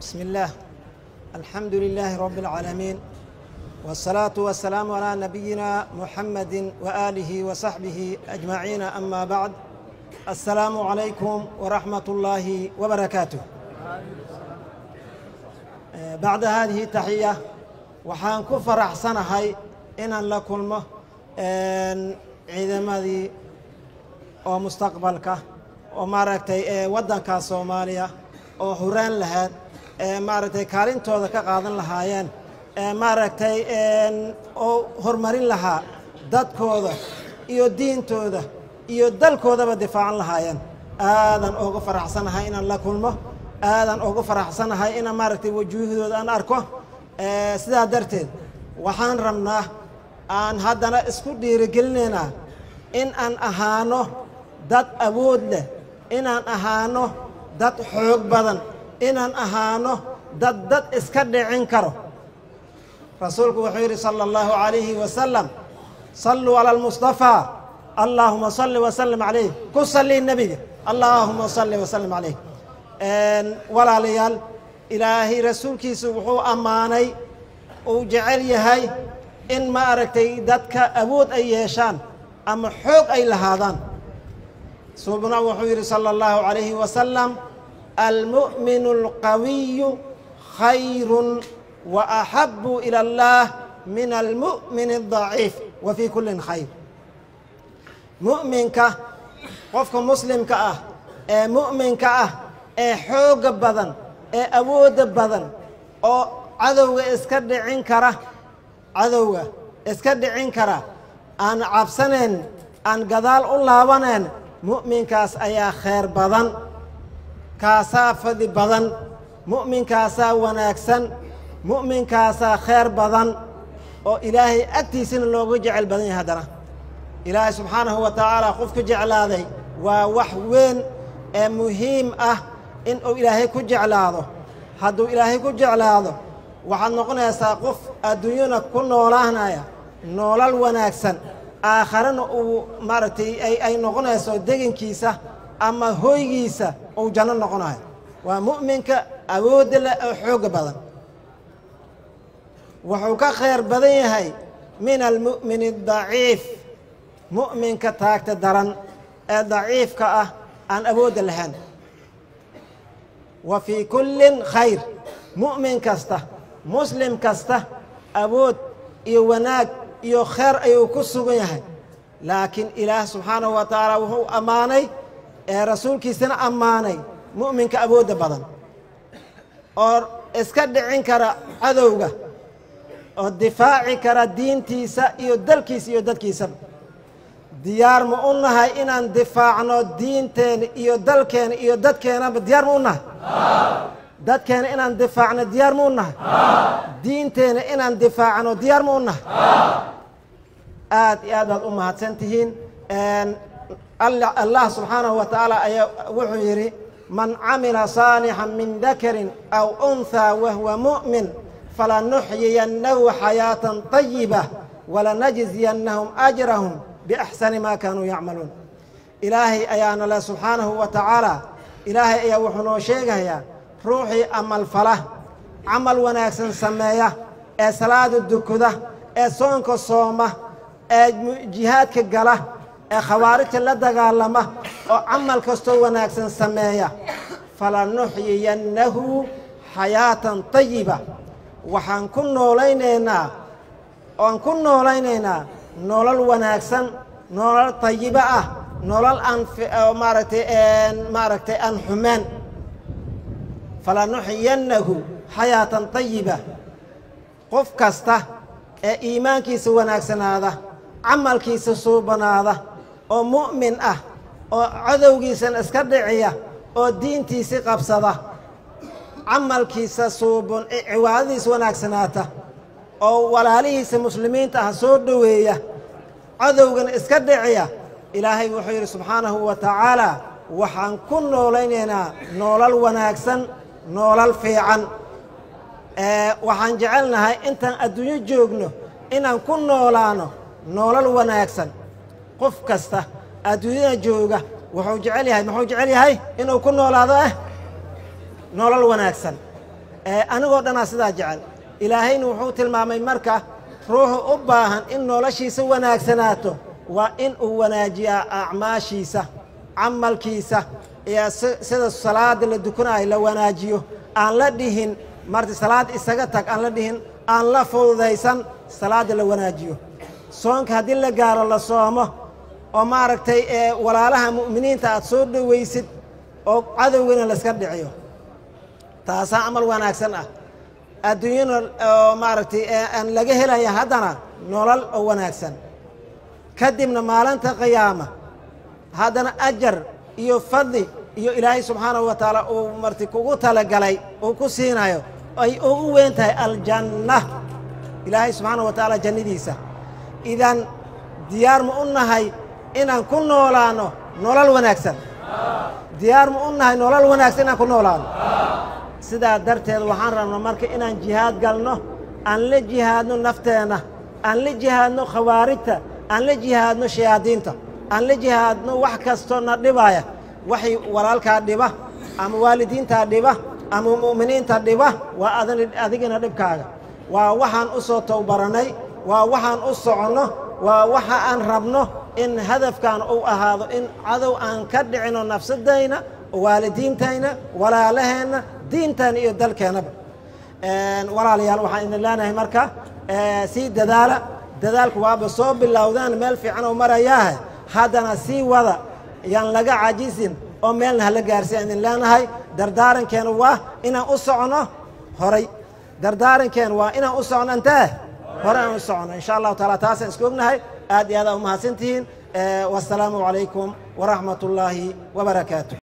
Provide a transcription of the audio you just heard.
بسم الله، الحمد لله رب العالمين، والصلاة والسلام على نبينا محمد وآله وصحبه أجمعين، أما بعد، السلام عليكم ورحمة الله وبركاته. بعد هذه التحية، waxaan ku faraxsanahay inaan la kulmo ciidamadii oo mustaqbalka oo maaragtay waddanka Soomaaliya oo huraan lahayd ee maaragtay kaalintooda ka qaadan lahaayeen ee maaragtay oo horumarin lahaa dadkooda iyo diintooda iyo dalkoodaba difaacan lahaayeen. Aadan uga faraxsanahay inaan la kulmo, aadan uga faraxsanahay inaan maaragtay wajuuhdooda aan arko. Sidaa darteed waxaan rabnaa aan haddana isku dhiirigelinaynaa in aan ahaano dad awood leh, inaan ahaano dad xoog badan, inaan ahaano dad dad iska dhicin karo. Rasuulku wuxuu yidhi sala allahu calayhi wasalam, salluu cala almustafaa, allaahuma salli wasallim calayh. Ku salli nebiga, allaahuma salli wasallim calayh. Walaalayaal, Ilaahay rasuulkiisu wuxuu ammaanay uu jecel yahay in ma aragtay dadka awood ay yeeshaan ama xoog ay lahaadaan. Suubna wuxuu yidhi sala allahu calayhi wasalam, almu'minu alqawiyu khayrun wa axabu ila allah min almu'min aldaciif, wa fii kullin khayr. Mu'minka, qofka muslimka ah ee mu'minka ah ee xoogga badan ee awoodda badan oo cadowga iska dhicin kara, cadowga iska dhicin kara, aan cabsanayn, aan gadaal u laabanayn, mu'minkaas ayaa khayr badan, kaasaa fadli badan, mu'minkaasaa wanaagsan, mu'minkaasaa khayr badan oo Ilaahay agtiisana looga jecel badan yahay. Haddana Ilaahay subxaanahu wa tacaala qofku jeclaaday waa wax weyn ee muhiim ah in uu Ilaahay ku jeclaado. Hadduu Ilaahay ku jeclaado, waxaad noqonaysaa qof adduunyana ku noolaanaya noolal wanaagsan, aakharana uu maaragtay ay noqonayso degankiisa ama hoygiisa uu janno noqonayo. Waa mu'minka awoodda leh oo xoogga badan. Wuxuu ka khayr badan yahay min almu'min adaciif, mu'minka taagta daran ee daciifka ah, aan awoodda lahayn. Wa fii kullin khayr. Mu'min kasta, muslim kasta awood iyo wanaag iyo khayr ayuu ku sugan yahay, laakiin Ilaah subxaanahu wa tacaala wuxuu ammaanay ee rasuulkiisana ammaanay mu'minka awoodda badan oo iska dhicin kara cadowga oo difaaci kara diintiisa iyo dalkiisa iyo dadkiisaba. Diyaar ma u nahay inaan difaacno diinteena iyo dalkeena iyo dadkeenaba? Diyaar ma u nahay dadkeena inaan difaacno? Diyaar ma u nahay diinteena inaan difaacno? Diyaar ma u nahay? Aad iyo aad baad u mahadsan tihiin. Allah subxaanahu wa tacaala ayaa wuxuu yidhi, man camila saalixan min dakarin aw unhaa wahuwa mu'min falanuxyiyannahu xayaatan طayiba walanajziyannahum ajrahum biaxsani ma kaanuu yacmaluun. Ilaahay ayaana le subxaanahu wa tacaala. Ilaahay ayaa wuxuu noo sheegayaa ruuxii amal fala, camal wanaagsan sameeya, ee salaada dukuda, ee soonka sooma, ee jihaadka gala, ee khawaarijta la dagaalama, oo camal kastoo wanaagsan sameeya, falanuxyiyannahu xayaatan tayiba, waxaan ku noolaynaynaa oan ku noolaynaynaa nolol wanaagsan, nolol tayiba ah, nolol aan maaragtay aan xumeen. Falanuxyiyannahu xayaatan tayiba. Qof kasta ee iimaankiisa wanaagsanaada, camalkiisa suubanaada, oo mu'min ah, oo cadowgiisana iska dhiciya, oo diintiisi qabsada, camalkiisa suubun, cibaadadiisa wanaagsanaata, oo walaalihiisa muslimiinta ah soo dhoweeya, cadowgana iska dhiciya, Ilaahay wuxuu yidhi subxaanahu wa tacaala, waxaan ku noolaynaynaa noolal wanaagsan, noolal fiican. Waxaan jecelnahay intaan adduunyo joogno inaan ku noolaano noolal wanaagsan. Qof kasta adduunyada jooga wuxuu jecel yahay, muxuu jecel yahay? Inuu ku noolaado nolol wanaagsan. Anigoo dhanaa sidaa jecel. Ilaahayna wuxuu tilmaamay marka ruuxu u baahan in noloshiisa wanaagsanaato waa in uu wanaajiyaa acmaashiisa, camalkiisa, iyo sida salaada la dukanaayo la wanaajiyo, aan la dhihin marti salaad isaga tag, aan la dhihin, aan la fududaysan, salaada la wanaajiyo. Soonka haddii la gaaro la soomo, oo maaragtay walaalaha mu'miniinta aad soo dhowaysid, oo cadowgana layska dhiciyo, taasaa camal wanaagsan ah. Adduunyana oo maaragtay aan laga helaya haddana nolol oo wanaagsan, kadibna maalinta qiyaama haddana ajar iyo fadli iyo Ilaahay subxaanahu wa tacaala uu marti kugu talagalay uu ku siinayo, ay ugu weyn tahay aljanna, Ilaahay subxaanahu wa tacaala jannadiisa. Idan diyaar ma u nahay inaan ku noolaano nolol wanaagsan? Diyaar ma u nahay nolol wanaagsan inaan ku noolaano? Sidaa darteed waxaan rabnaa marka inaan jihaad galno, aan la jihaadno nafteenna, aan la jihaadno khawaarijta, aan la jihaadno shayaadiinta, aan la jihaadno wax kastoo na dhibaya. Waxay walaalkaa dhiba ama waalidiintaa dhiba ama mu'miniinta dhiba waa adigina dhibkaaga. Waa waxaan u soo towbaranay, waa waxaan u soconno, waa waxa aan rabno in hadafkan uu ahaado in cadow aan ka dhicino nafsadayna, waalidiintayna, walaalaheenna, diintayna iyo dalkeennaba. Walaalayaal, waxaan idin leenahay marka sii dadaala. Dadaalku waaba soo bilowdaan, meel fiican oo marayaahe, haddana sii wada, yaan laga cajisin oo meelna hala gaarsiin idin leenahay. Dardaarankeena waa inaan u socono horay, dardaarankeena waa inaan u socono intee hore aan u socono, insha Allahu taala. Taasaan isku ognahay. Aad iyo aad aa umahadsantihiin. Wassalaamu calaykum waraxmat ullaahi wabarakaatu.